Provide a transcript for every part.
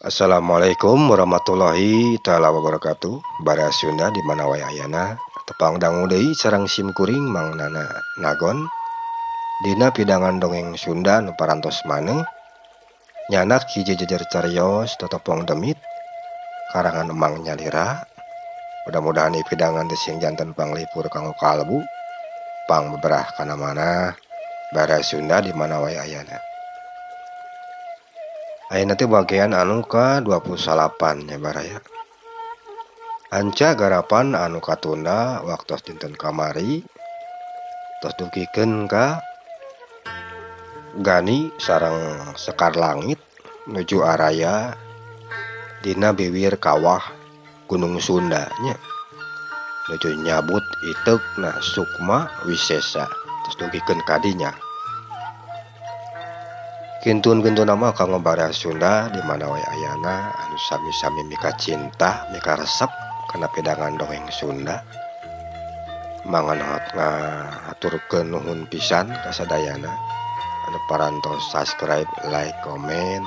Assalamualaikum warahmatullahi taala wabarakatuh. Bara Sunda di mana wae ayana tepang dangu deui sareng sim kuring Mang Nana Nagon dina pidangan dongeng Sunda nu parantos maneh nyanak hiji jejer carios totopong demit karangan Emang Nyalira. Mudah-mudahan ieu pidangan teh sing janten panglipur kanggo kalbu pang beberah kana manah. Bara Sunda di mana wae ayana. Ayeuna teh bagian anu ka 28 nya baraya. Anca garapan anu katunda waktos dinten kamari tos dugikeun ka Gani sareng Sekar Langit nuju araya dina biwir kawah Gunung Sunda nya. Nuju nyabut iteukna Sukma Wisesa tos dugikeun ka dinya. Kintun-kintun nama kanggo bara Sunda di mana wae ayana anu sami-sami mika cinta mika resep kana pidangan dongeng Sunda. Mangan ngahaturkeun nuhun pisan ka sadayana anu parantos subscribe, like, komen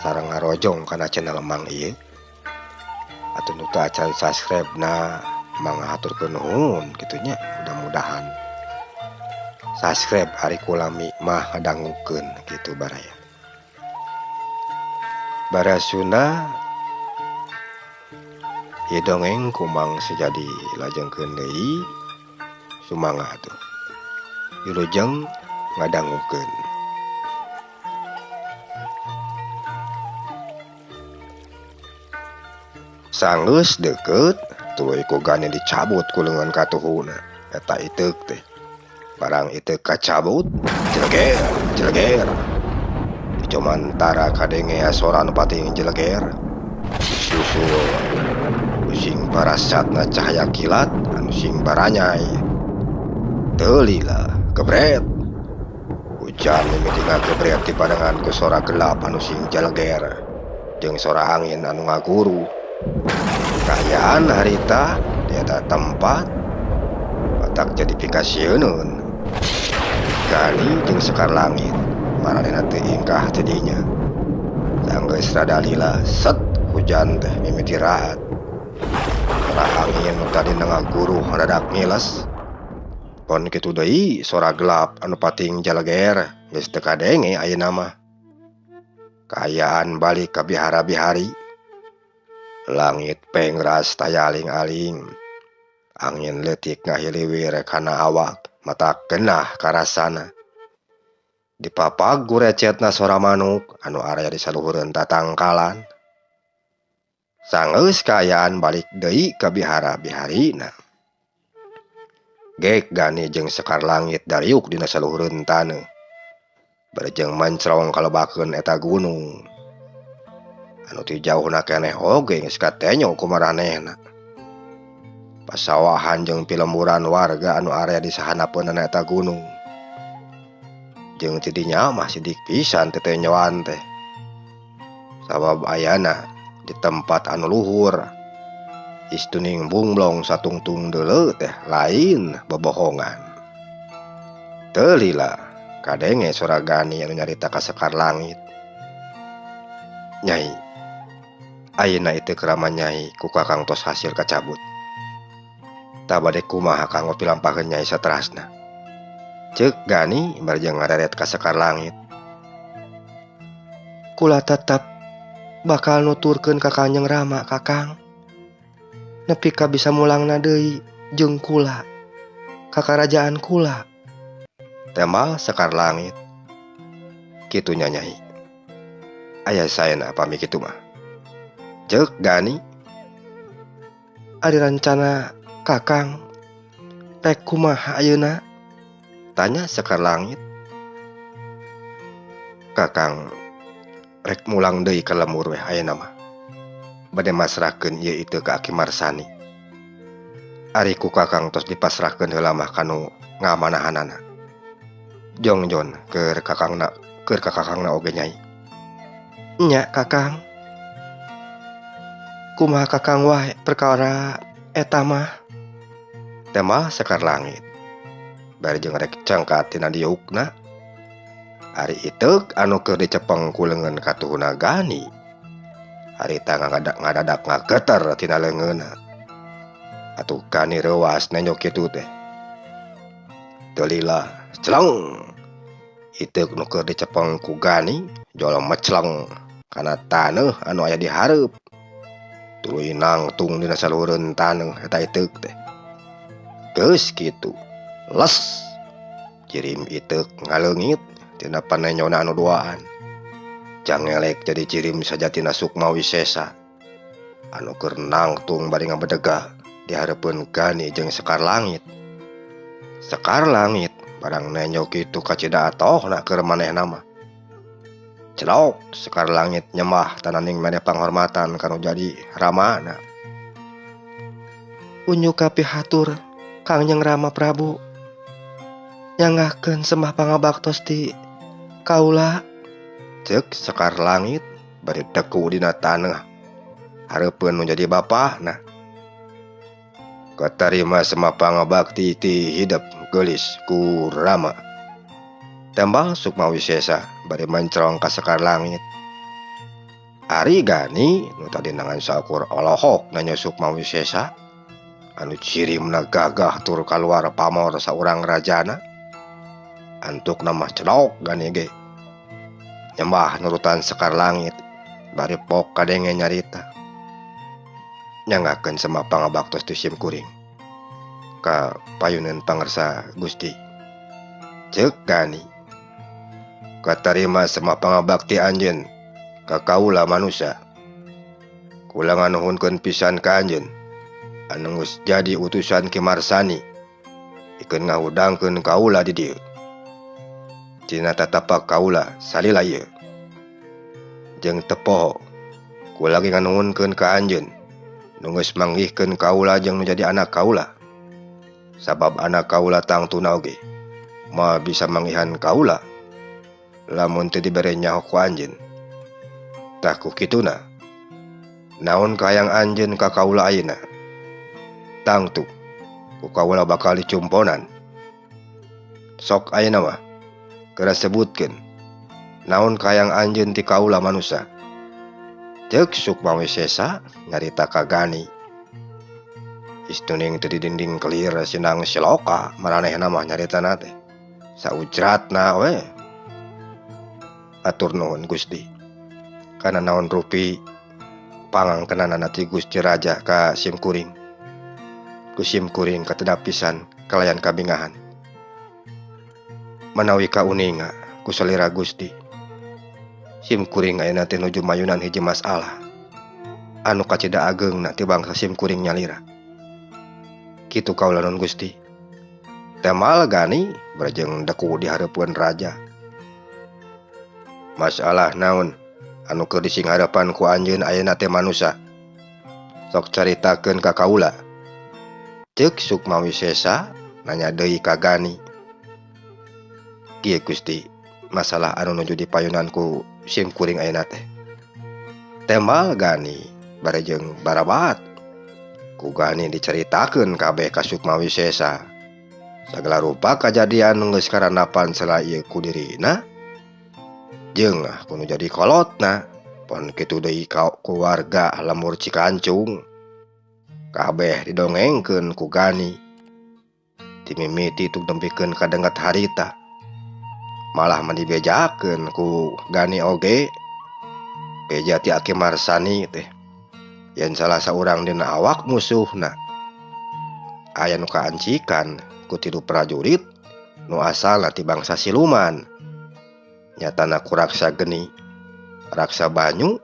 sareng ngarojong kana channel Mang ieu. Atuh nu teu acan subscribe na mangga haturkeun nuhun kitu nya. Mudah-mudahan subscribe ari kulami mah ngadangukeun kitu baraya. Bara Sunda ieu dongeng kumang sejadi lajengkeun deui sumangga atuh. Wilujeng ngadangukeun. Sanggeus deukeut tuluy ku Gani dicabut ku leungeun katuhuna eta iteuk teh. Barang iteuk kacabut jeleger jeleger. Dicomantara kadenge sora nu pating jeleger. Disusul sing parasatna cahaya kilat anu sing baranyai. Teu lila gebret. Hujan mimiti ngagebret di barengan ku sora gelap anu sing jeleger jeung sora angin anu ngaguru. Kaayaan harita di eta tempat batak jadi pikasieun. Gani jeung Sekar Langit maranehna teu ingkah ti dinya. Sanggeus rada lila set hujan teh mimiti rahat. Sora angin nu tadina ngaguru haradak ngiles. Pon kitu deui sora gelap anu pating jaleger geus teu kadenge ayeuna mah. Kaayaan balik ka bihara-bihari. Langit pengras taya aling-aling. Angin leutik ngahiliwir kana awak mata genah karasana. Dipapag gurecetna sora manuk anu area di saluhureun tatangkalan. Sanggeus kaayaan balik deui ka bihara-biharina. Gek Gani jeung Sekar Langit dariuk dina saluhureun taneuh. Barejeng mancrong kalebakeun eta gunung. Anu ti jauhna keneh oge geus katenyo ku maranehna. Pasawahan jeung pilemburan warga anu area di sahanapeunana eta gunung. Jeung ti dinya mah sidik pisan tetenyoan teh. Sabab ayana di tempat anu luhur. Istuning bunglong satungtung deuleu teh lain bobohongan. Teu lila kadenge sora Gani anu nyarita ka Sekar Langit. Nyai, ayeuna itu kerama nyai ku kakang tos hasil kacabut. Tah bade kumaha kanggo pilampaheun nyai saterasna. Ceuk Gani barjeng ngareret ka Sekar Langit. Kula tetep bakal nuturkeun ka Kanjeng Rama kakang. Nepi ka bisa mulangna deui jeung kula ka karajaan kula. Temal Sekar Langit. Kitu nya nyai. Aya saena pami kitu mah. Ceuk Gani. Ari rencana kakang rek kumaha ayeuna? Tanya Sekar Langit. Kakang rek mulang deui ka lembur weh ayeuna mah. Bade masrahkeun ieu itu ka Aki Marsani. Ari ku kakang tos dipasrahkeun heula mah kanu ngamanahanana. Jongjon keur kakangna keur ka kakangna oge nyai. Nya kakang. Kumaha kakang wae perkara eta mah? Tema Sekar Langit. Bari jeung rek cangkat tina diukna. Ari iteuk anu keur dicepeng ku leungeun katuhuna Gani. Harita ngadadak ngageter tina leungeunna. Atuh Gani reuas nenjo kitu teh. Teu lila celeng. Iteuk nu keur dicepeng ku Gani jol meceleng kana taneuh anu aya di hareup. Tuluy nangtung dina saluhureun taneuh eta iteuk teh. Geus kitu. Les. Jirim iteuk ngaleungit tina panenyona anu duaan. Jangelek jadi jirim sajatina Sukma Wisesa anu keur nangtung bari ngabedega di hareupeun Gani jeung Sekar Langit. Sekar Langit barang nenjo kitu kacida atohna keur manehna mah. Celok Sekar Langit nyembah tananing mere panghormatan kanu jadi ramana. Unjuk kapihatur Kangjeng Rama Prabu. Nyanggakeun sembah pangabaktos ti kaula. Ceuk Sekar Langit bari deku dina taneuh hareupeun nu jadi bapana. Katarima sembah pangabakti ti hidep geulis ku Rama. Tembal Sukma Wisesa bari mencrong ka Sekar Langit. Ari Gani nu tadi nangan saukur olohok nanya Sukma Wisesa anu cirimna gagah tur kaluar pamor saurang rajana. Antukna mah celok Gani ge. Nyembah nurutan Sekar Langit bari pok kadenge nyarita. Nyanggakeun sembah pangabaktos ti sim kuring ka payuneun pangersa Gusti. Ceuk Gani. Katarima sembah pangabakti anjeun ka kaula manusa. Kula nganuhunkeun pisan ka anjeun anu geus jadi utusan Ki Marsani ikeun ngahudangkeun kaula di dieu. Tina tatapak kaula salila ieu. Jeung tepoho kula ge nganuhunkeun ka anjeun nu geus manggihkeun kaula jeung nu jadi anak kaula. Sabab anak kaula tangtuna oge moal bisa manggihan kaula lamun teu dibere nyaho ku anjeun. Tah ku kituna naon kahayang anjeun ka kaula ayeuna? Tangtu ku kaula bakal dicumponan. Sok ayeuna mah geura sebutkeun naon kahayang anjeun ti kaula manusa. Ceuk Sukma Wisesa nyarita ka Gani. Istuning teu didinding kelir sinang siloka maranehna mah nyaritana teh. Saujratna we. Atur nuhun Gusti. Kana naon rupi pangangkenanana ti Gusti Raja ka sim kuring. Ku sim kuring katedap pisan kalayan kabingahan. Manawi kauninga ku salira Gusti. Sim kuring ayeuna teh nuju mayunan hiji masalah anu kacida ageungna ti bangsa sim kuring nyalira. Kitu kaula nun Gusti. Temal Gani barjeng deku di hareupeun raja. Masalah naon anu keur disingharepan ku anjeun ayeuna teh manusa? Sok caritakeun ka kaula. Ceuk Sukma Wisesa nanya deui ka Gani. Kieu Gusti, masalah anu nuju dipayunan ku sim kuring ayeuna teh. Tembal Gani bari jeung barabat. Ku Gani dicaritakeun kabeh ka Sukma Wisesa. Sagala rupa kajadian nu geus karandapan sela ieu ku dirina jeung ku nu jadi kolotna. Pon kitu deui ka keluarga lembur Cikancung. Kabeh didongengkeun ku Gani. Ti mimiti tuk dempikeun ka dengket harita. Malah mah dibejakeun ku Gani oge. Beja ti Aki Marsani teh yen salah saurang dina awak musuhna aya nu kaancikan ku tilu prajurit nu asalna ti bangsa siluman. Nyatana ku raksa geni, raksa banyu,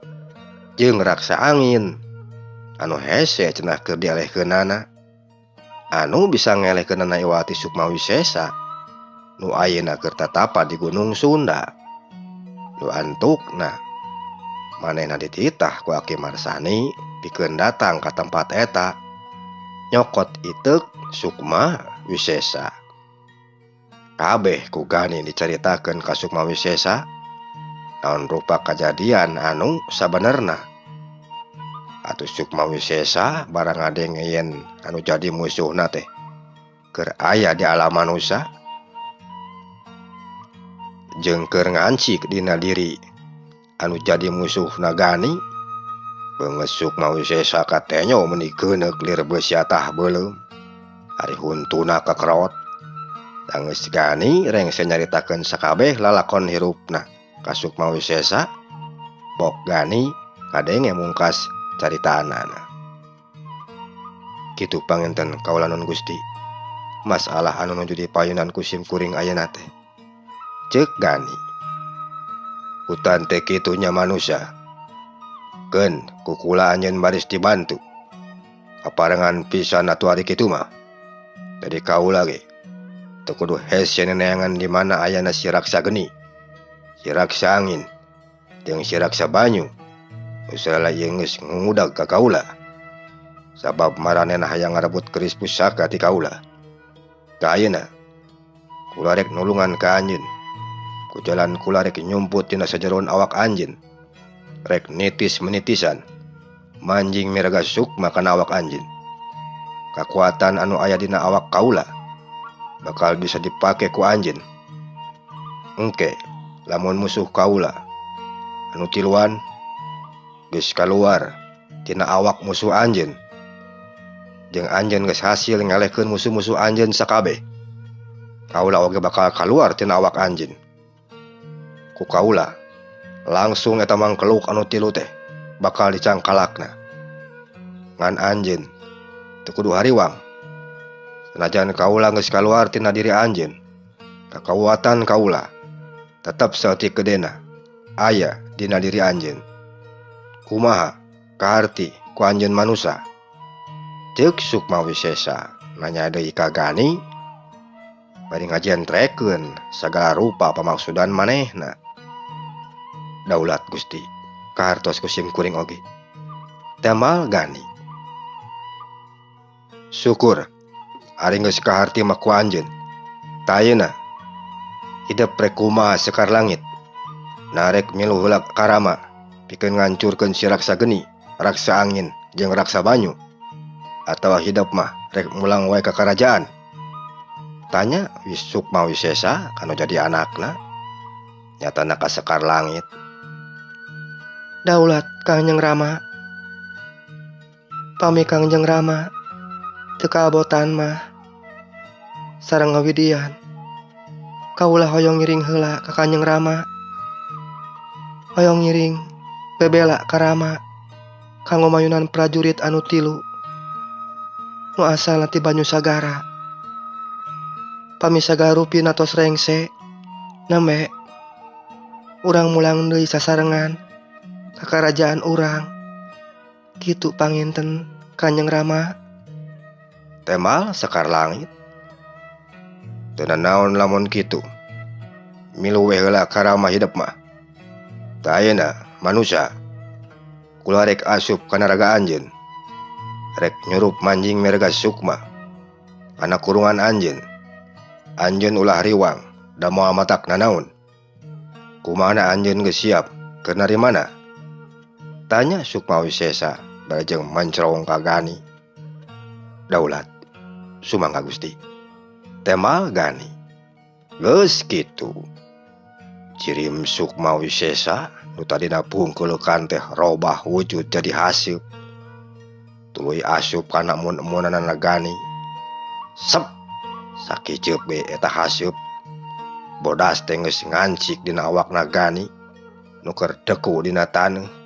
jeung raksa angin anu hese cenah keur dielehkeunana. Anu bisa ngelehkeunana iwati Sukma Wisesa nu ayeuna keur tatapa di Gunung Sunda. Nu antukna manehna dititah ku Aki Marsani pikeun datang ka tempat eta nyokot iteuk Sukma Wisesa. Kabeh ku Gani dicaritakeun ka Sukma Wisesa naon rupa kajadian anu sabenerna. Atuh Sukma Wisesa barang ngadenge yen anu jadi musuhna teh keur aya di alam manusa jeung keur ngancik dina diri anu jadi musuhna Gani. Beungeut Sukma Wisesa katenyo meuni geuneuk lir beusi atah beuleum. Ari huntuna kakerot. Sanggeus Gani rengse nyaritakeun sakabeh lalakon hirupna ka Sukma Wisesa. Pok Gani kadenge mungkas caritaanana. Kitu panginten kaula nun Gusti. Masalah anu nuju dipayunan ku sim kuring ayeuna teh. Ceuk Gani. Hutan teh kitu nya manusia. Keun ku kula anjeun baris dibantu. Kaparengan pisan atuh ari kitu mah. Jadi kaula ge teu kudu hese neneangan di mana ayana si raksa geni, si raksa angin, jeung si raksa banyu. Usaha ieu geus ngudag ka kaula. Sabab maranehna hayang ngarebut keris pusaka ti kaula. Ka ayeuna kula rek nulungan ka anjeun. Ku jalan kula rek nyumput tina sajeroan awak anjeun. Rek nitis menitisan manjing miraga sukma kana awak anjeun. Kakuatan anu aya dina awak kaula bakal bisa dipake ku anjeun. Engke lamun musuh kaula anu tiluan geus kaluar tina awak musuh anjeun, jeung anjeun geus hasil ngalehkeun musuh-musuh anjeun sakabeh, kaula oge bakal kaluar tina awak anjeun. Ku kaula langsung eta mangkeluk anu tilu teh bakal dicangkalakna. Ngan anjeun teu kudu hariwang. Sanajan kaula geus kaluar tina diri anjeun, kakakuatan kaula tetep saeutik gedena aya dina diri anjeun. Kumaha kaharti ku anjeun manusa? Ceuk Sukma Wisesa nanya deui ka Gani bari ngajentrekeun sagala rupa pamaksudan manehna. Daulat Gusti, kahartos ku sim kuring oge. Temal Gani. Syukur ari geus kaharti mah ku anjeun. Ta ayeuna hidep rek kumaha Sekar Langit? Narek milu heula karama pikeun ngancurkeun si raksa geni, raksa angin jeung raksa banyu. Atawa hidep mah rek mulang wae ka karajaan? Tanya Sukma Wisesa kanu jadi anakna. Nyatana ka Sekar Langit. Daulat Kangjeng Rama. Pami Kangjeng Rama teu kabotan mah sareng ngawidian. Kaula hoyong ngiring heula ka Kangjeng Rama. Hoyong ngiring bebela ka Rama kanggo mayunan prajurit anu tilu nu asalna ti banyu sagara. Pami sagarupi tos rengse nembe urang mulang deui sasarengan ka karajaan urang. Kitu panginten Kanjeng Rama. Temal Sekar Langit. Teu nanaon lamun kitu. Milu we heula ka Rama hidep mah. Ta ayeuna manusa kula rek asup kana raga anjeun. Rek nyurup manjing merga sukma kana kurungan anjeun. Anjeun ulah riwang da moal matak nanaon. Kumana anjeun geus siap keur narimana? Tanya Sukma Wisesa bari jeung mencrong ka Gani. Daulat sumangga Gusti. Temal Gani. Geus kitu. Cirim Sukma Wisesa nu tadina pungkeulekan teh robah wujud jadi haseup. Tuluy asup kana mun-munanana Gani. Sep sakiceup ge eta haseup. Bodas teh geus ngancik dina awakna Gani nu keur deku dina taneuh.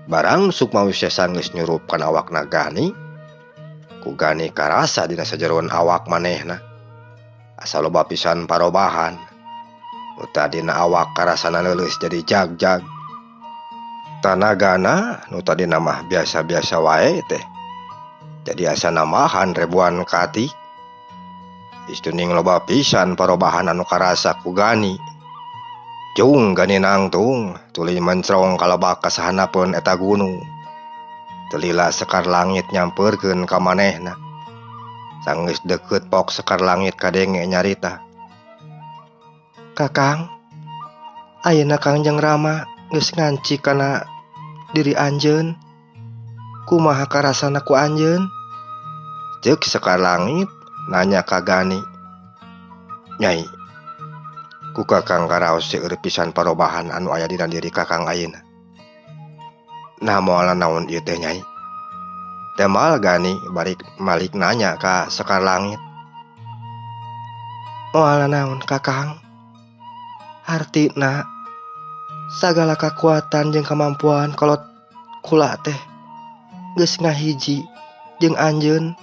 Barang Sukma Wisesa geus nyurup kana awakna Gani, ku Gani karasa dina sajeroan awak manehna. Asa loba pisan parobahan. Nu tadina awak karasana leuleus jadi jag-jag. Tanagana nu tadina mah biasa-biasa wae teh jadi asa namahan ribuan kati. Istuning loba pisan parobahan anu karasa ku Gani. Jung Gani nangtung tuluy mencrong kalebak ka sahanapeun eta gunung. Telila Sekar Langit nyamperkeun ka manehna. Sanggeus deukeut pok Sekar Langit kadenge nyarita. Kakang, ayeuna Kangjeng Rama geus nganci kana diri anjeun. Kumaha karasana ku anjeun? Ceuk Sekar Langit nanya ka Gani. Nyai, ku Kakang karaos seueur pisan parobahan anu aya dina diri Kakang ayeuna. Nah moal naon ieu teh Nyai? Temal Gani balik malik nanya ka Sekar Langit. Moal naon Kakang? Hartina sagala kakuatan jeung kamampuan kolot kula teh geus ngahiji jeung anjeun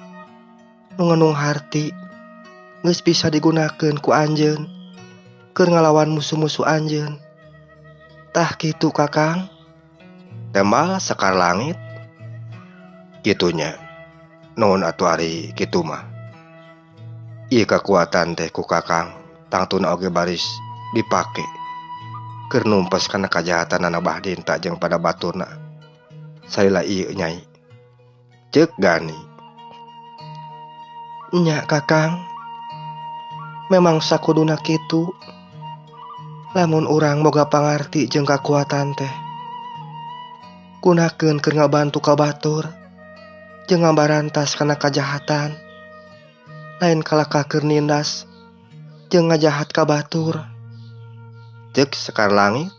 nu ngenung harti geus bisa digunakeun ku anjeun keur ngalawan musuh-musuh anjeun. Tah kitu Kakang. Tembal Sekar Langit. Kitunya. Nuhun atuh ari kitu mah. Ieu kakuatan teh ku Kakang tangtuna oge baris dipake keur numpes kana kajahatanana Bah Dinta jeung pada baturna. Salila ieu Nyai. Ceuk Gani. Nya Kakang. Memang sakuduna kitu. Lamun urang boga pangarti jeung kakuatan teh gunakeun keur ngabantu ka batur jeung ngabarantas kana kajahatan, lain kalakah keur nindas jeung ngajahat ka batur. Ceuk Sekar Langit.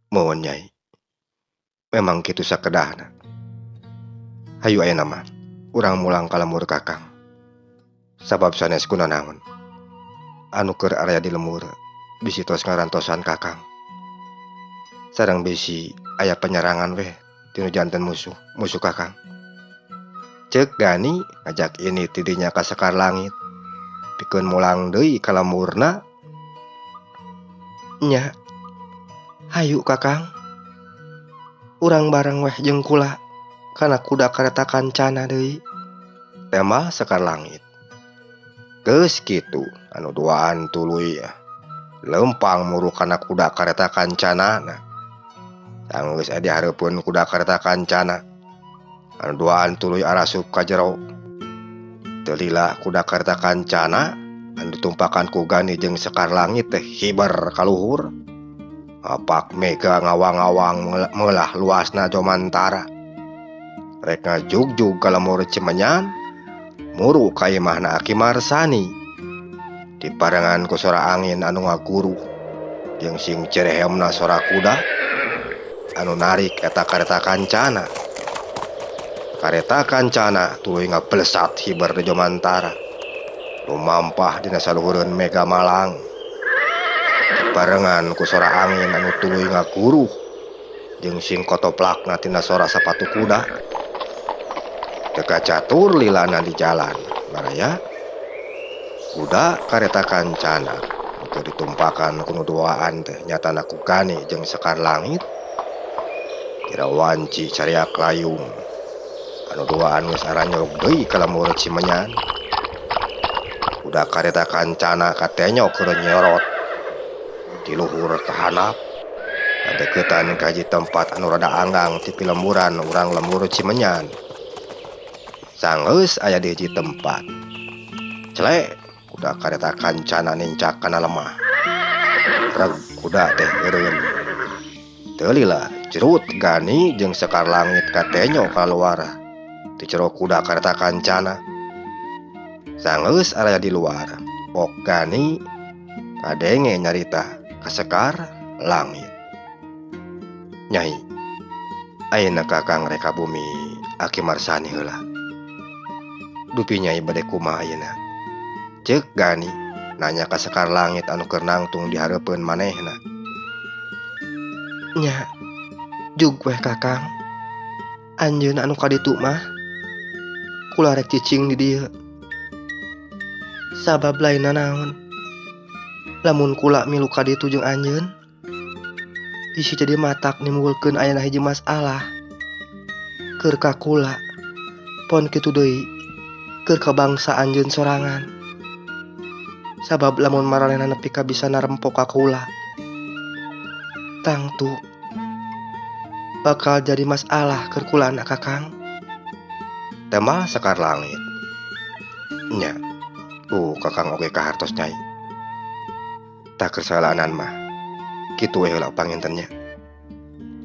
Mohon Nyai, memang kitu sakedahna. Hayu ayeuna mah urang mulang ka lembur Kakang. Sabab sanes kunanaon anu keur area di lembur bisi tos ngarantosan Kakang. Sareng bisi aya penyerangan weh tinu janten musuh Kakang. Ceuk Gani ngajak ini tidinya ka Sekar Langit pikeun mulang deui ka lemburna. Nya, hayu Kakang. Urang bareng weh jeung kula kana kuda kareta kancana deui. Tema Sekar Langit. Geus kitu anu duaan tuluy lempang muru kana kuda kareta kancana. Sanggeus aya di hareupeun kuda kareta kancana. Anu duaan tuluy arasup ka jero. Teu lila kuda kareta kancana anu ditumpakan ku Gani jeung Sekar Langit teh hiber ka luhur. Apak mega ngawang-awang meulah luasna jomantara. Rek ngajugjug ka lembur Cimenyan, muru ka imahna Aki Marsani. Diparengan ku sora angin anu ngaguruh jeung sing cerehemna sora kuda anu narik eta kareta kancana. Kareta kancana tuluy ngablesat hiber di jomantara. Lumampah dina saluhureun mega malang. Diparengan ku sora angin anu tuluy ngaguruh jeung sing kotoplakna tina sora sapatu kuda. Teu kacatur lilana di jalan baraya. Kuda kareta kancana keur ditumpakan ku nu duaan teh nyatana ku Gani jeung Sekar Langit. Kira wanci cariak layung. Anu duaan geus aranyok deui ka lembur Cimenyan. Kuda kareta kancana katenyok keur nyorot di luhur ka handap. Kadeukeutan ka hiji tempat anu rada anggang ti pilemburan urang lembur Cimenyan. Sanggeus aya di hiji tempat. Celek kuda kareta kancana nincak kana lemah. Reg kuda teh eureun. Teu lila jerut Gani jeung Sekar Langit katenyo kaluar ti jero kuda kareta kancana. Sanggeus aya di luar, pok Gani kadenge nyarita ka Sekar Langit. Nyai, ayeuna Kakang rek ka bumi Aki Marsani heula. Dupi Nyai bade kumaha ayeuna? Ceuk Gani nanya ka Sekar Langit anu keur nangtung di hareupeun manehna. Nya, jug weh Kakang. Anjeun anu ka ditu mah kula rek cicing di dieu. Sabab lain nanaon. Lamun kula milu ka ditu jeung anjeun, bisi jadi matak nimbulkeun ayana hiji masalah. Keur ka kula, pon kitu deui keur ka bangsa anjeun sorangan. Sabab lamun maranehna nepi ka bisa narempok ka kula, tangtu bakal jadi masalah keur kula anak Kakang. Tema Sekar Langit. Nya, Kakang oge kahartos Nyai. Tak kesalahan mah kitu we heula pangintennya.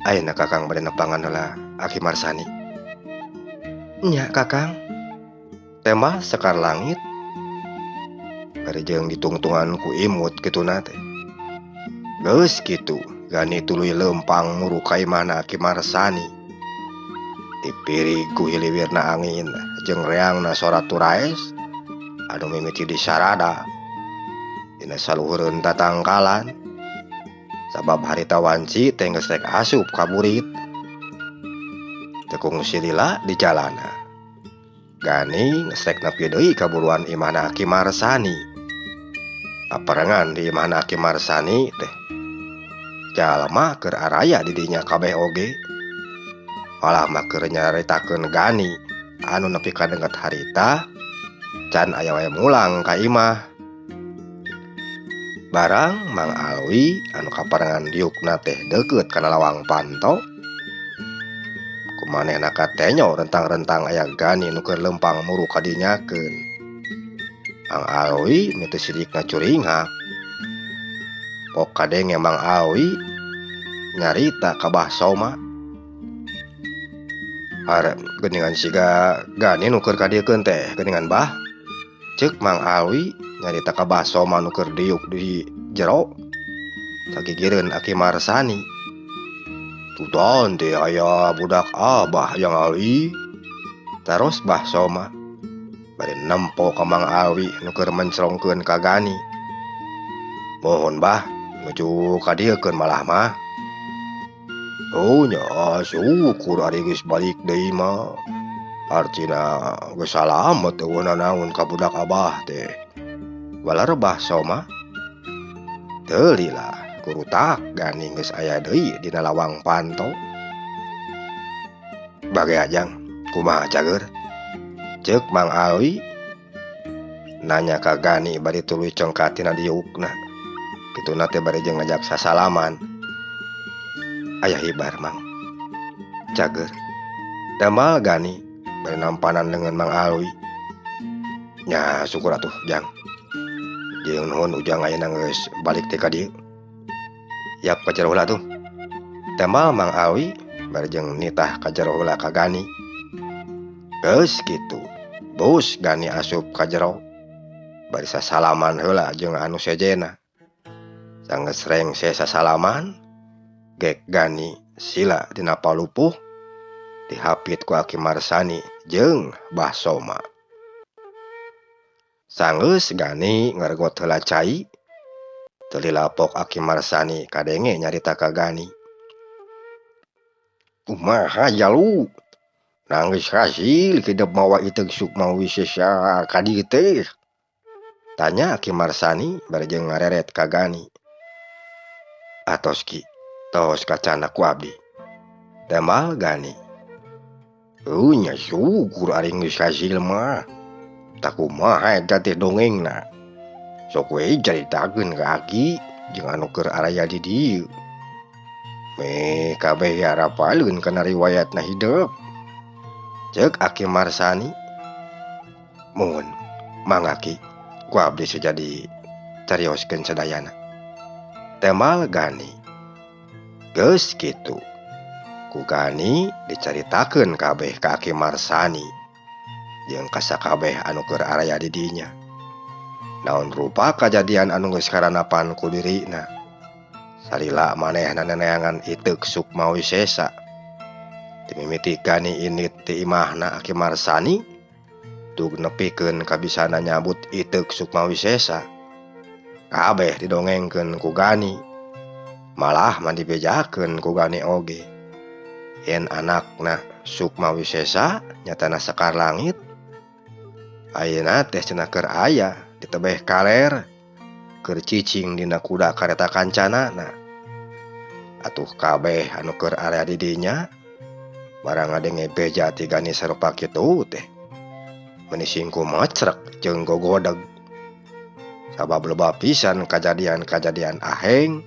Ayeuna Kakang bade nepangan heula Aki Marsani. Nya Kakang. Tema Sekar Langit. Bari jeung ditungtungan ku imut kituna teh. Geus kitu Gani tuluy leumpang muru ka imahna Aki Marsani. Dipirig ku hiliwirna angin jeung reangna sora turaes anu mimiti disarada dina saluhureun tatangkalan. Sabab harita wanci teh geus rek asup ka burit. Teu kungsi lila di jalana. Gani geus rek nepi deui ka buruan imahna Aki Marsani. Paparengan di imahna Aki Marsani teh jalma keur araya di dinya kabeh oge. Malah mah keur nyaritakeun Gani anu nepi ka dengket harita can aya wae mulang ka imah. Barang Mang Alwi anu kaparengan diukna teh deukeut kana lawang panto. Kumanehna katenyo rentang-rentang aya Gani nu keur leumpang muru kadinyakeun. Mang Alwi mimiti sidikna curinghak. Pok kadenge Mang Alwi nyarita ka Bah Soma. Arep geuningan siga Gani nu keur kadiekeun teh geuningan Bah. Ceuk Mang Alwi nyarita ka Bah Soma nu keur diuk di jero. Sagigireun Aki Marsani. Tutan teh aya budak Abah yang Alwi. Taros Bah Soma bari nempo ka Mang Alwi nu keur mencrongkeun ka Gani. Mohon Bah nuju kadiekeun malah mah. Oh nya syukur ari geus balik deui mah. Artina geus salamet eueuh nanaon ka budak Abah teh. Walar Bah Soma. Teu lila kurutak Gani geus aya deui dina lawang panto. Bage ajang kumaha cager? Ceuk Mang Alwi nanya ka Gani bari tuluy congkat tina diukna. Kituna teh bari jeung ngajak sasalaman. Aya hibar Mang. Cager. Damal Gani bari nampanan dengan Mang Alwi. Nya syukur atuh Jang. Jeung nuhun Ujang ayeuna geus balik teh ka dieu. Yap ka jero heula tuh. Damal Mang Alwi bari jeung nitah ka jero heula ka Gani. Geus kitu. Bus Gani asup ka jero. Bari sasalaman heula jeung anu sejena. Sanggeus rengse sasalaman, gek Gani sila dina palupuh dihapit ku Aki Marsani jeung Bah Soma. Sanggeus Gani ngargot heula cai, teu lilapok Aki Marsani kadenge nyarita ka Gani. Kumaha jalu? Nangis hasil hidep mawa iteung Sukma Wisesa ka dieu teh. Tanya Aki Marsani bari jeung ngareret ka Gani. Atos ki, tos kacana ku abdi. Damal Gani. Nya syukur ari geus hasil mah. Tak kumaha eta teh dongengna. Sok we caritakeun ka Aki jeung anu keur araya di dieu. Meh kabeh arapaleun kana riwayatna hidep. Ceuk Aki Marsani. Muhun, Mang Aki, ku abdi sejadi carioskeun sadayana. Temal Gani. Geus kitu. Ku Gani dicaritakeun kabeh ka Aki Marsani jeung ka sakabeh anu keur araya di dinya. Naon rupa kajadian anu geus karanapan ku dirina. Salila manehna neneangan iteuk Sukma Wisesa. Timimiti Gani init ti imahna Aki Marsani tug nepikeun kabisana nyabut iteuk Sukma Wisesa. Kabeh didongengkeun ku Gani. Malah mah dibejakeun ku Gani oge. Yen anakna Sukma Wisesa nyatana Sekar Langit. Ayeuna teh cenah keur aya di tebeh kaler keur cicing dina kuda kareta kancanana. Atuh kabeh anu keur area di dinya barang ngadenge beja ti Gani sarupa kitu teh. Meuni singku macrek jeung gogodeg. Sabab loba pisan kajadian-kajadian aheng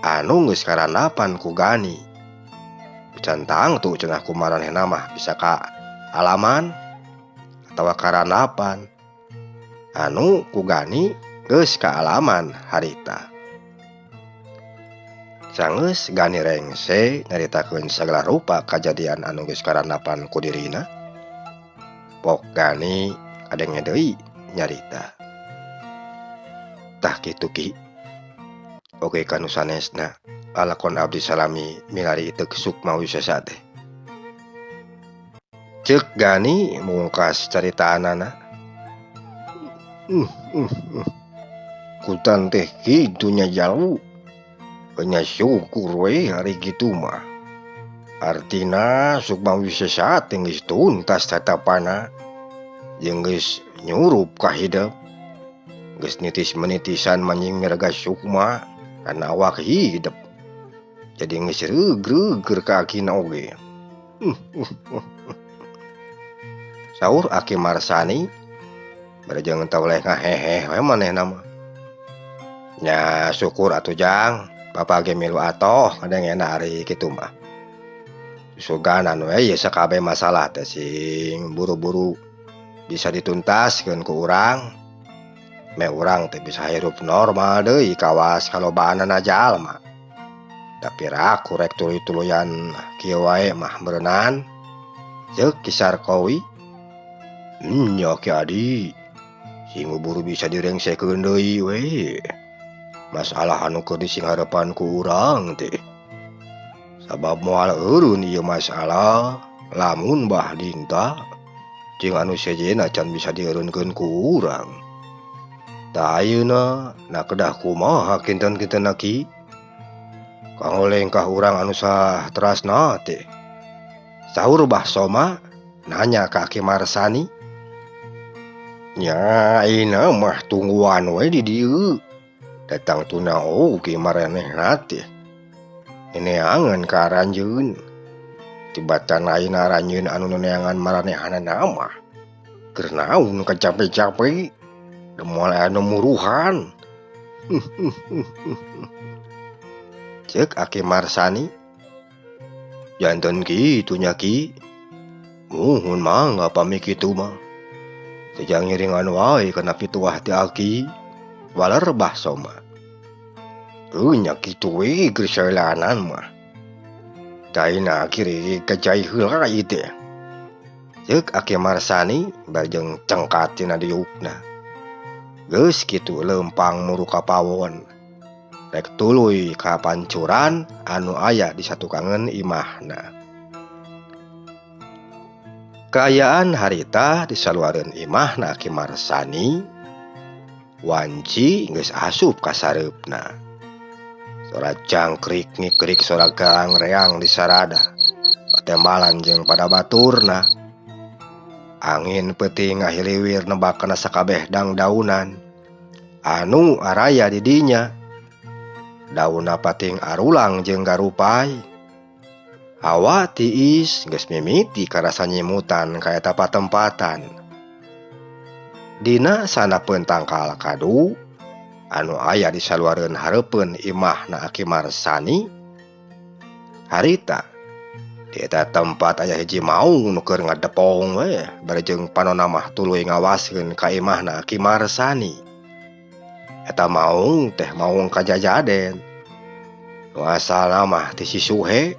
anu geus karanapan ku Gani. Can tangtu cenah ku maranehna mah bisa ka alaman atawa karanapan. Anu ku Gani geus kaalaman harita. Sanggeus Gani rengse nyaritakeun sagala rupa kajadian anu geus karanapan ku dirina. Pok Gani kadenge deui nyarita. Tah kitu Ki. Oge kanu sanesna Lalakon abdi salami milari iteuk Sukma Wisesa teh. Ceuk Gani mungkas caritaanana. Kutan teh kitu nya jalu. Nya syukur we hari kitu mah. Artina Sukma Wisesa teh geus tuntas tatapana jeung geus nyurup ka hidep. Geus nitis menitisan manjing mirga sukma kana awak hidep. Jadi geus reug-reug ka akina oge. Saur Aki Marsani bari jeung teu leh ngaheheh we manehna mah. Nya syukur atuh Jang, bapa ge milu atoh ngadengena ari kitu mah. Suganan we ieu sakabeh masalah teh sing buru-buru bisa dituntaskeun ku urang. Meh urang teh bisa hirup normal deui kawas kalobaanana jalma. Tapi raku rek tuluy-tuluyan kieu wae mah meureunaan. Ceuk Ki Sarkowi. Nya Ki Adi, sing buru bisa direngsekeun deui we. Masalah anu keur disingharepan ku urang teh. Sabab moal eureun ieu masalah lamun bah dinta jeung anu sejenna can bisa dieureunkeun ku urang. Tah ayeuna na kedah kumaha kinten-kintenna Ki? Kanggo lengkah urang anu sah terasna teh. Saur Bah Soma nanya ka Ki Marsani. Nya ayeuna mah tungguan we di dieu. Datang tuna oge maranehna teh. Neneangan ka aranjeun. Tibatan ayeuna aranjeun anu neneangan maranehanana mah. Keur naon kacape-cape. Moal aya nu muruhan. Ceuk Aki Marsani. Janten kitu nya Ki. Muhun mangga pami kitu mah. Teu ngiringan wae kana pituah ti Aki. Waler Bah Soma. Nya kitu we geus saelanan mah. Daina kiri kajai heula ieu teh. Ceuk Aki Marsani bari jeung cengkat tina diukna. Geus kitu leumpang muru ka pawon. Rek tuluy ka pancuran anu aya di satukangeun imahna. Kaayaan harita di saluareun imahna Aki Marsani, wanci geus asup ka sareupna. Sora jangkrik ngikrik sora gaang reang di sarada, patembalan jeung pada baturna. Angin peuting ngahiliwir nebak kana sakabeh dangdaunan anu araya di dinya. Daunna pating arulang jeung garupai. Hawa tiis geus mimiti karasa nyimutan ka eta patempatan. Dina sanapeun tangkal kadu anu aya di saluareun hareupeun imahna Aki Marsani. Harita di eta tempat aya hiji maung nu keur ngadepong we bari jeung panona mah tuluy ngawaskeun ka imahna Aki Marsani. Eta maung teh maung kajajaden. Nu asalna mah ti si Suhe.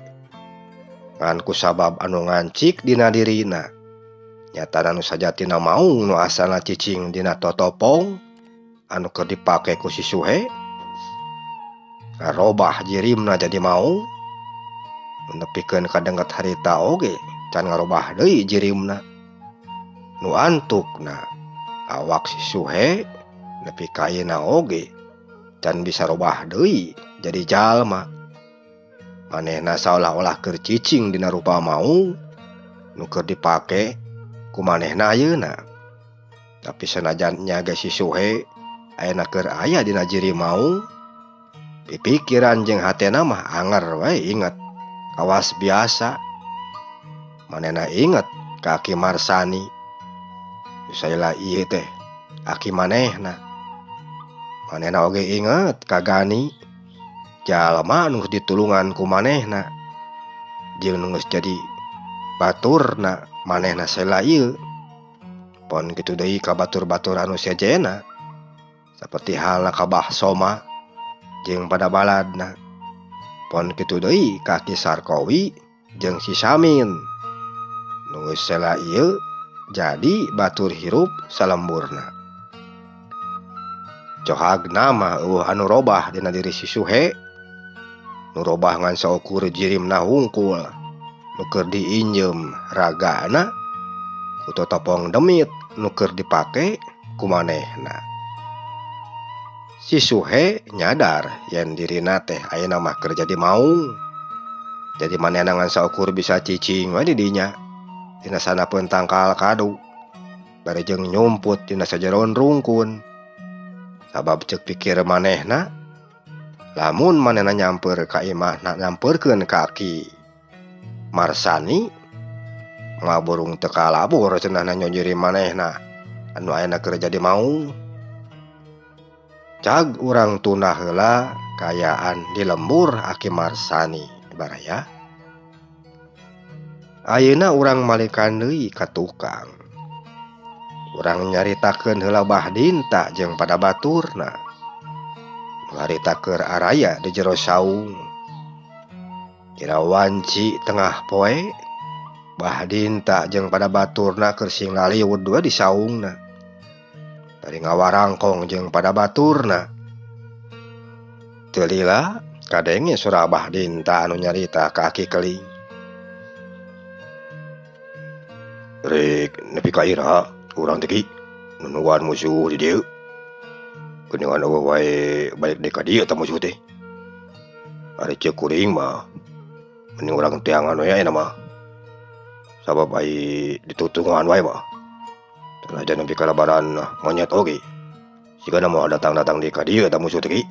Ngan kusabab anu ngancik dina dirina. Nyatana nu sajatina maung nu asalna cicing dina totopong anu keur dipake ku si Suhe. Ngarobah jirimna jadi maung. Nepikeun kadengket harita oge can ngarobah deui jirimna. Nu antukna awak si Suhe nepi ka ayeuna oge can bisa robah deui jadi jalma. Manehna saolah-olah keur cicing dina rupa maung nu keur dipake ku manehna ayeuna. Tapi sanajan nya ge si Suhe ayeuna keur aya dina jiri maung, pipikiran jeung hatena mah anger we inget kawas biasa. Manehna inget ka Aki Marsani. Saela ieu teh aki manehna. Manehna oge inget ka Gani, jalma nu ditulungan ku manehna jeung nu geus jadi baturna manehna saela ieu. Pon kitu deui ka batur-batur anu sejenna, saperti halna ka Bah Soma jeung pada baladna. Pon kitu deui ka Ki Sarkowi jeung si Samin nu geus saela ieu jadi batur hirup salemburna. Cohagna mah eueuh anu robah dina diri si Suhe. Nu robah ngan saukur jirimna hungkul nu keur diinjem ragana ku totopong demit nu keur dipake ku manehna. Si Suhe nyadar yen dirina teh ayeuna mah keur jadi maung. Jadi manehna ngan saukur bisa cicing we di dinya dina sanapeun tangkal kadu bari jeung nyumput dina sajeron rungkun. Sabab ceuk pikir manehna lamun manehna nyamper ka imahna nyamperkeun ka Ki Marsani moal burung teu kalabur cenahna nyojiri manehna anu ayeuna keur jadi maung. Cag urang tunda heula kaayaan di lembur Aki Marsani baraya. Ayeuna urang malikan deui ka tukang. Urang nyaritakeun heula Bah Dinta jeung pada baturna. Harita keur araya di jero saung. Kira wanci tengah poe Bah Dinta jeung pada baturna keur sing laliwud we di saungna. Bari ngawarangkong jeung pada baturna. Teu lila kadenge sora Bah Dinta anu nyarita ka Aki Keling. Rek nepi ka ira urang teh Ki nunungguan musuh di dieu. Geuningan eueuh wae balik deui ka dieu tah musuh teh. Ari ceuk kuring mah mending urang teangan we ayeuna mah. Sabab ai ditutungan wae mah. Sanajan nepi ka lebaran monyet oge. Sigana moal datang-datang deui ka dieu tah musuh teh Ki.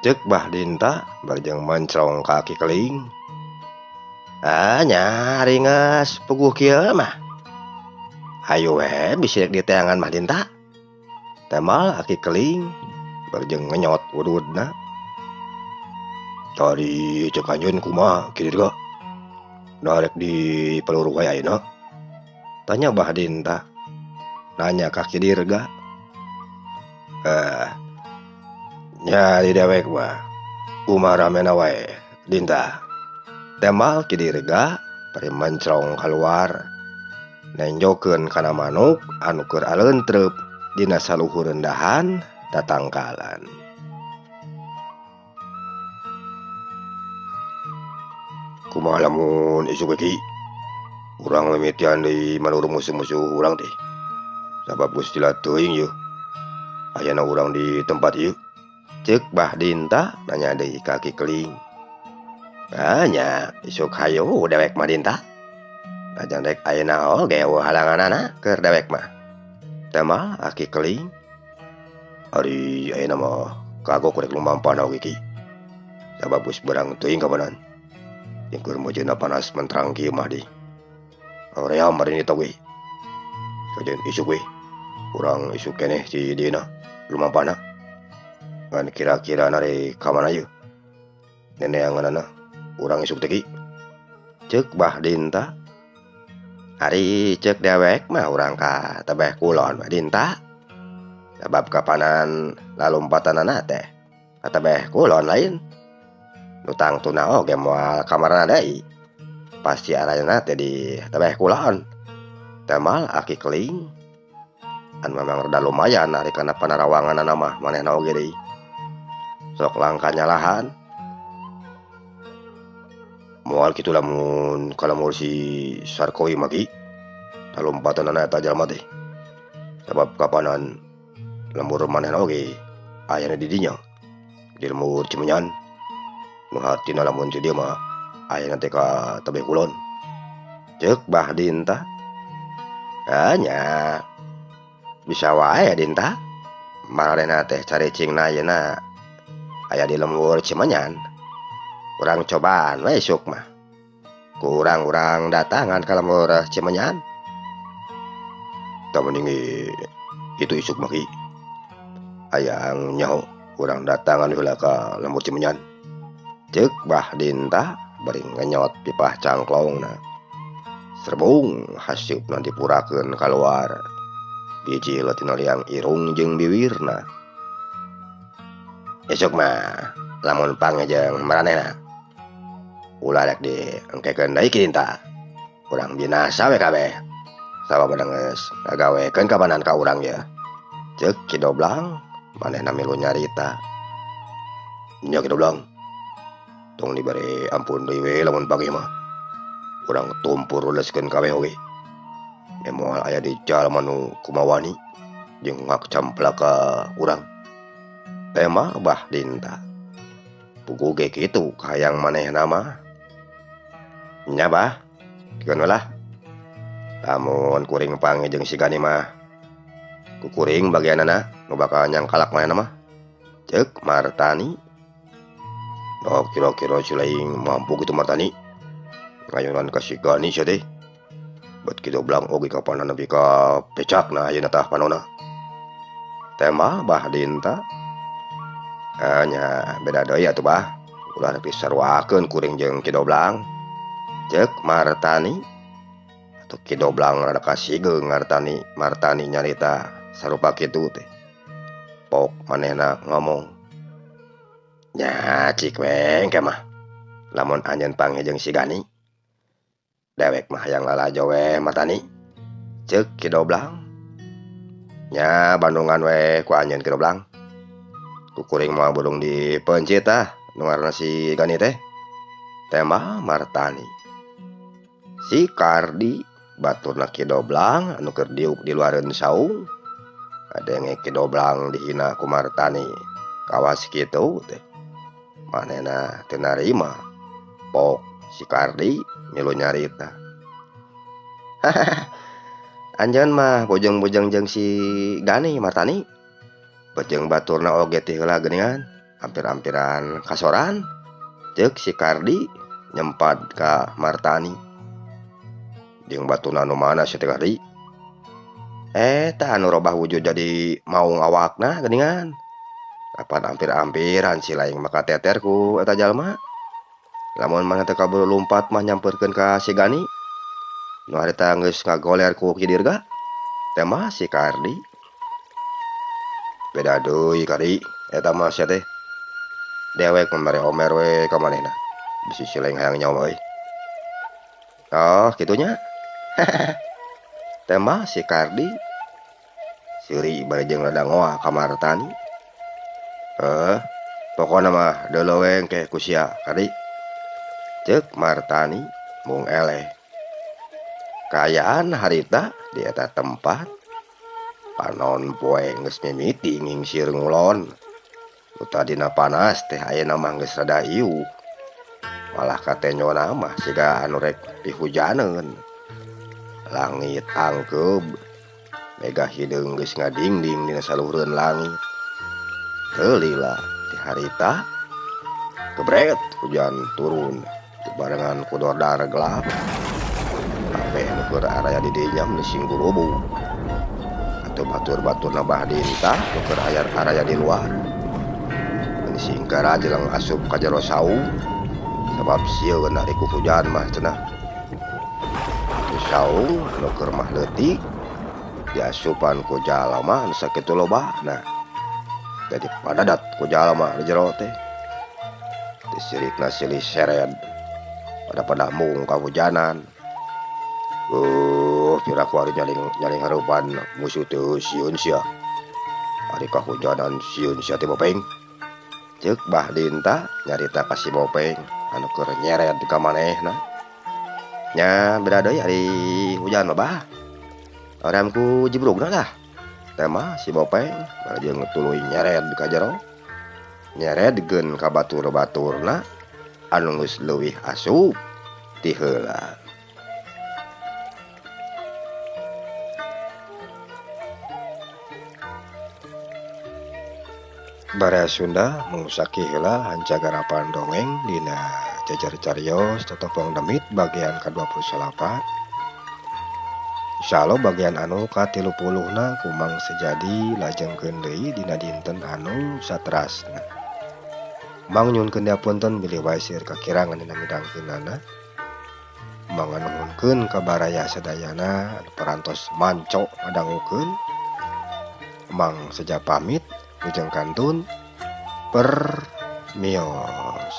Ceuk Bah Dinta bari jeung mencrong ka Aki Keling. Ah nya ringes puguh kieu mah. Hayu we bisi rek diteangan Bah Dinta. Temal Aki Keling bari jeung ngenyot ududna. Tadi ceuk anjeun kumaha Ki Dirga? Darek di peluru wae ayeuna? Tanya Bah Dinta. Nanya ka Ki Dirga. Nya di dewek mah kumaha ramena wae Dinta. Temal Ki Dirga bari mencrong kaluar nenjokeun kana manuk anu keur aleuntreub dina saluhur rendahan tatangkalan. Kumaha lamun isuk Ki? Urang mimitian deui manuru musuh-musuh urang teh. Sabab geus lila teuing yeuh. Ayana urang di tempat ieu. Ceuk Bah Dinta nanya deui ka Ki Keling. Ah nya isuk hayu dewek mah Dinta. Najan rek ayeuna oge eueuh halanganana keur dewek mah. Temal Aki Keling. Ari ayeuna mah kagok rek lumampah oge Ki. Sabab geus berang teuing kabanan. Jeung keur meujeunna panas menterang kieu mah di. Hoream bari nita we. Kajeun isuk we. Urang isuk keneh si dieuna lumampahna. Ngan kira-kira rek ka mana yeuh? Neneanganana urang isuk teh Ki. Ceuk Bah Dinta. Ari ceuk dewek mah urang ka tebeh kulon Bah Dinta. Sabab kapanan lalumpatanana teh ka tebeh kulon lain. Nu tangtuna oge moal ka marana deui. Pasti arayana teh di tebeh kulon. Temal Aki Keling. An memang rada lumayan ari kana panarawanganana mah manehna oge deui. Sok langka nyalahan. Moal kitu lamun kalamur si Sarkowi mah Ki. Talompatanana eta jalma teh. Sabab kapanan lembur manehna oge ayana di dinya. Di lembur Cimenyan. Nu hartina lamun ti dieu mah ayana teh ka tebeh kulon. Ceuk Bah Dinta. Ah nya bisa wae Dinta. Maranehna teh caricingna ayeuna aya di lembur Cimenyan. Urang cobaan we isuk mah. Ku urang-urang datangan ka lembur Cimenyan. Tah mending itu isuk mah Ki. Hayang nyaho urang datangan heula ka lembur Cimenyan. Ceuk Bah Dinta bari ngenyot pipah cangklongna. Serbung haseupna dipurakeun kaluar. Biji tina liang irung jeung biwirna. Esuk mah lamun pange jeung maranehna. Ulah rek diengkekeun deui Ki Dinta. Urang binasa we kabeh. Sabab geus ngagawekeun kabanan ka urang ye. Ceuk Ki Doblang manehna milu nyarita. Nya Ki Doblang. Tong dibere ampun deui we lamun panggih mah. Urang tumpur luleskeun kabeh oge. Moal aya di jalma nu kumawani jeung ngakcamplak ka urang. Tema Bah Dinta. Puguh ge kitu kahayang manehna mah. Nya Bah, dikeun lah. Lamun kuring panggih jeung si Gani mah ku kuring bagianana nu bakal nyangkalak manehna mah. Ceuk Martani. Oh, kira-kira si lain mampu kitu Martani. Ngayunan ka si Gani sia teh. Bet Ki Doblang oge kapan nepi ka pecakna ayeuna tah panona. Tema Bah Dinta. Nya beda deui atuh Bah. Ulah nepi saruakeun kuring jeung Ki Doblang. Ceuk Martani. Atuh Ki Doblang rada kasigeung Martani, Martani nyarita sarupa kitu teh. Pok manehna ngomong. Nya cik we engke mah. Lamun anjeun panggih jeung si Gani. Dewek mah hayang lalajo we Martani. Ceuk Ki Doblang. Nya bandungan we ku anjeun Ki Doblang. Ku kuring mah burung dipencit tah nu ngaranna si Gani teh. Tema Martani. Si Kardi baturna Ki Doblang anu keur diuk di luareun saung. Ngadenge Ki Doblang dihina ku Martani. Kawas kitu teh. Manehna teu narima. Pok si Kardi milu nyarita. Anjeun mah bojong-bojong jeung si Gani Martani. Bejeng baturna oge ti heula geuningan, hampir-hampiran kasoran. Ceuk si Kardi nyempad ka Martani. Jeung baturna nu mana si Kardi? Eta anu robah wujud jadi maung awakna geuningan. Kapan hampir-hampiran si lain maka teter ku eta jalma. Lamun maneh teh kaburu lumpat mah nyamperkeun ka si Gani. Nu harita geus ngagoler ku Ki Dirga. Tema si Kardi. Beda deui Kardi eta mah sia teh. Dewek mere omer we ka manehna. Bisi si lain hayang nyawa euy. Oh, kitunya. Tema si Kardi. Seuri bari jeung rada ngoa ka Martani. Pokona mah deuleu we engke ku sia Kardi. Ceuk Martani mung eleh. Kaayaan harita di eta tempat panon poe geus mimiti ngingsir ngulon. Nu tadina panas teh ayeuna mah geus rada iuh. Malah katenyona mah siga anu rek pihujaneun. Langit angkeub, mega hideung geus ngadingding dina saluhureun langit. Teu lila ti harita gebret hujan turun dibarengan ku dordar gelap. Kabeh nu keur araya di dinya meni singgurubu. Atuh batur-baturna Bah Dinta nu keur araya di luar. Meni singkara jeleng asup ka jero saung sabab sieun ari ku hujan mah cenah. Atuh saung nu keur mah leutik diasupan ku jalma nu sakitu lobana. Jadi padadat ku jalma di jero teh. Disirikna silih sered. Pada-pada mung kahujanan. Piraku ari nyaling hareupan musuh teu sieun sia. Ari kahujanan sieun sia teh Bopeng. Ceuk Bah Dinta nyarita ka si Bopeng anu keur nyered ka manehna. Nya beda deui ari hujan mah Bah. Oram ku jibrugna lah. Tema si Bopeng bari jeung tuluy nyered ka jero. Nyeredkeun ka batur-baturna anu geus leuwih asup ti heula. Baraya Sunda mangusaki heula hancagarapan dongeng dina Jajar Carios Totopong Demit bagian ka-28. Insyaallah bagian anu ka-30na kumang sejadi lajengkeun deui dina dinten anu saterasna. Mang nyuhunkeun diapunten bilih wae seueur kakirangan dina midangkeunana. Mang nganuhunkeun ka baraya sadayana anu parantos manco ngadangukeun. Mang seja pamit. Ujung kantun permios.